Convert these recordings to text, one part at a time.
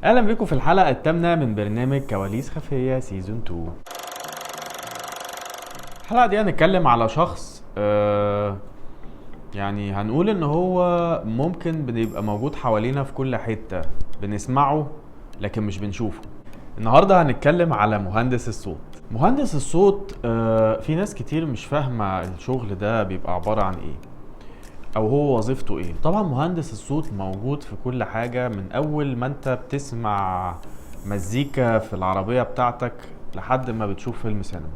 اهلا بكم في الحلقة الثامنة من برنامج كواليس خفيه season 2. الحلقة دي هنتكلم على شخص يعني هنقول ان هو ممكن بيبقى موجود حوالينا في كل حته، بنسمعه لكن مش بنشوفه. النهارده هنتكلم على مهندس الصوت. مهندس الصوت في ناس كتير مش فاهمه الشغل ده بيبقى عبارة عن ايه او هو وظيفته ايه. طبعا مهندس الصوت موجود في كل حاجه، من اول ما انت بتسمع مزيكا في العربية بتاعتك لحد ما بتشوف فيلم سينما.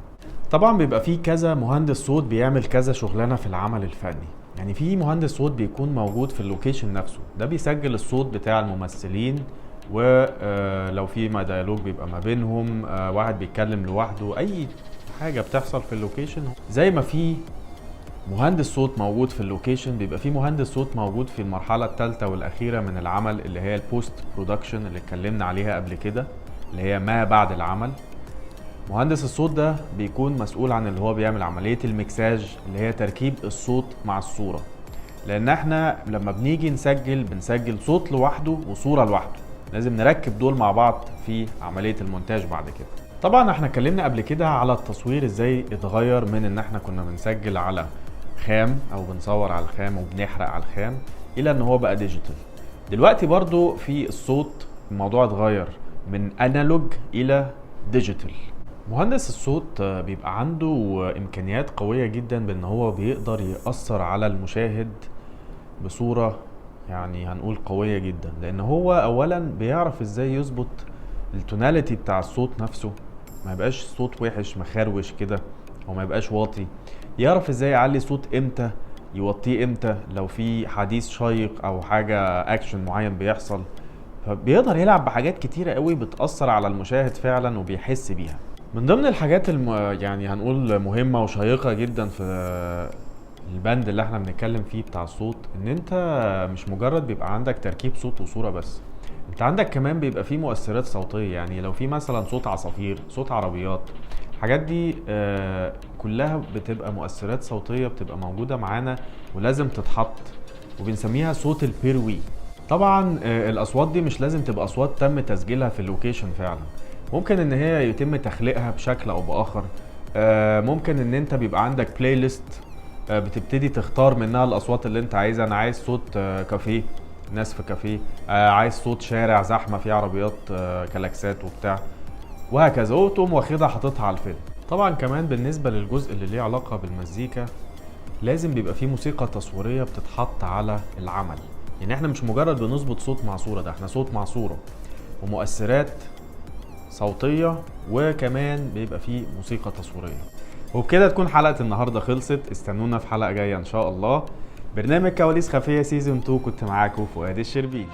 طبعا بيبقى فيه كذا مهندس صوت بيعمل كذا شغلانة في العمل الفني. يعني في مهندس صوت بيكون موجود في ال location نفسه، ده بيسجل الصوت بتاع الممثلين، ولو في ما dialogue بيبقى ما بينهم، واحد بيتكلم لوحده، اي حاجة بتحصل في ال location. زي ما في مهندس صوت موجود في ال location، بيبقى في مهندس صوت موجود في المرحلة الثالثة والاخيرة من العمل، اللي هي ال post production اللي اتكلمنا عليها قبل كده، اللي هي ما بعد العمل. مهندس الصوت ده بيكون مسؤول عن اللي هو بيعمل عملية المكساج، اللي هي تركيب الصوت مع الصورة، لان احنا لما بنيجي نسجل بنسجل صوت لوحده وصورة لوحده، لازم نركب دول مع بعض في عملية المونتاج بعد كده. طبعا احنا اتكلمنا قبل كده على التصوير ازاي اتغير من ان احنا كنا بنسجل على خام او بنصور على الخام وبنحرق على الخام، الى ان هو بقى digital. دلوقتي برضو في الصوت الموضوع اتغير من analog الى digital. مهندس الصوت بيبقى عنده امكانيات قوية جدا بان هو بيقدر يأثر على المشاهد بصورة يعني هنقول قوية جدا، لان هو اولا بيعرف ازاي يظبط ال tonality بتاع الصوت نفسه، ما يبقاش الصوت وحش مخروش كده او ما يبقاش واطي. يعرف ازاي يعلي صوت امتى، يوطيه امتى، لو في حديث شيق او حاجة اكشن معين بيحصل. فبيقدر يلعب بحاجات كتيرة قوي بتأثر على المشاهد فعلا وبيحس بيها. من ضمن الحاجات يعني هنقول مهمة وشيقة جدا في البند اللي احنا بنتكلم فيه بتاع الصوت، ان انت مش مجرد بيبقى عندك تركيب صوت وصورة بس، انت عندك كمان بيبقى فيه مؤثرات صوتية. يعني لو في مثلا صوت عصافير، صوت عربيات، الحاجات دي كلها بتبقى مؤثرات صوتية بتبقى موجودة معانا ولازم تتحط، وبنسميها صوت ال bruit. طبعا الاصوات دي مش لازم تبقى اصوات تم تسجيلها في ال location فعلا، ممكن ان هي يتم تخليقها بشكل او باخر. ممكن ان انت بيبقى عندك playlist بتبتدي تختار منها الاصوات اللي انت عايزها. انا عايز صوت كافيه، ناس في كافيه، عايز صوت شارع زحمة فيه عربيات، كلاكسات وبتاع وهكذا، وتقوم واخدها حاططها على الفيلم. طبعا كمان بالنسبة للجزء اللي ليه علاقة بالمزيكا، لازم بيبقى فيه موسيقى تصويرية بتتحط على العمل. يعني احنا مش مجرد بنظبط صوت مع صوره، ده احنا صوت مع صوره ومؤثرات صوتية، وكمان بيبقى فيه موسيقى تصويرية. وبكده تكون حلقة النهارده خلصت. استنونا في حلقة جاية ان شاء الله. برنامج كواليس خفيه season 2، كنت معاكم فؤاد الشربيني.